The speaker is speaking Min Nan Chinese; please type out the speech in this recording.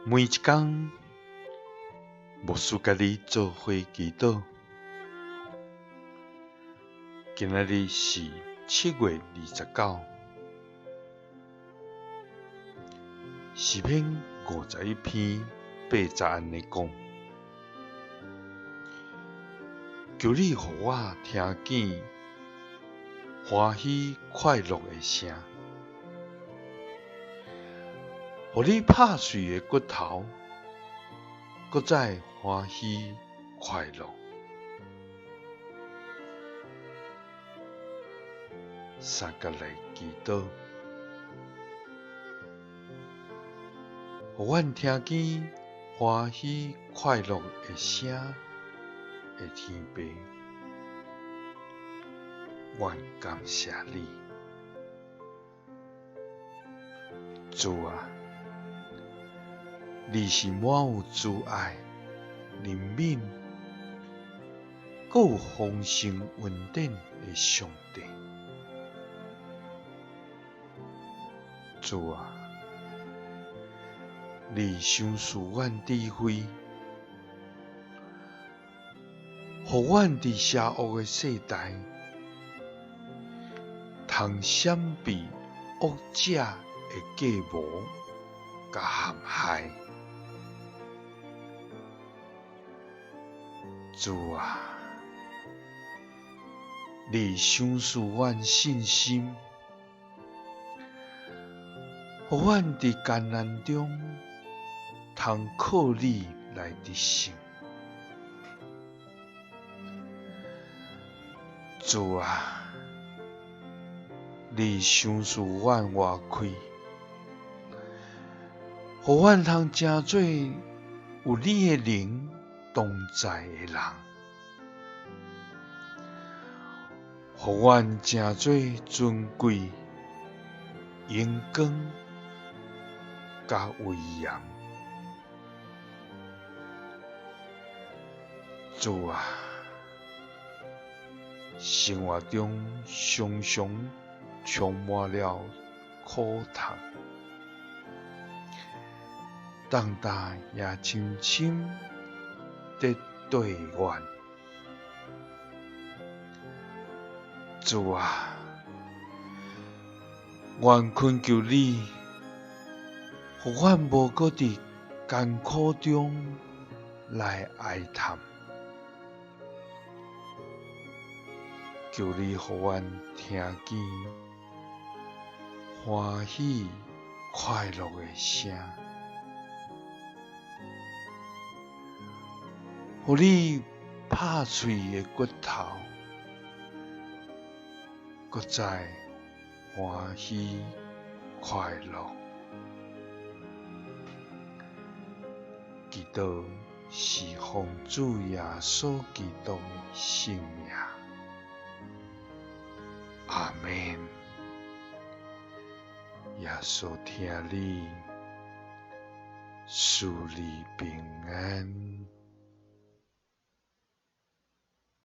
每一工，牧師佮你做伙祈禱。今仔日是7月29，詩篇51篇8節按呢講：求你予我聽見歡喜快樂的聲，予你拍碎的骨頭，閣再歡喜快樂。三佮來祈禱，予阮聽見歡喜快樂的聲的天父，阮感謝你，主啊，你是滿有慈愛、憐憫，閣有豐盛恩典的上帝。主啊，你賞賜阮智慧，予阮佇邪惡的世代，通閃避惡者的計謀佮陷害。主啊，你賞賜阮信心，予阮佇艱難中通靠你來得勝。主啊，你賞賜阮活氣，予阮通成做有你的靈同在的人，予阮成做尊貴、榮光佮威嚴。主啊，生活中常常充滿了苦痛，重擔也深深的綴阮。主啊，阮懇求你，予阮無閣佇艱苦中來哀嘆。求你予阮聽見歡喜快樂的聲，予你拍碎的骨頭，閣再歡喜快樂。祈禱是奉主耶穌基督的聖名。阿們。耶穌疼你，賜你平安。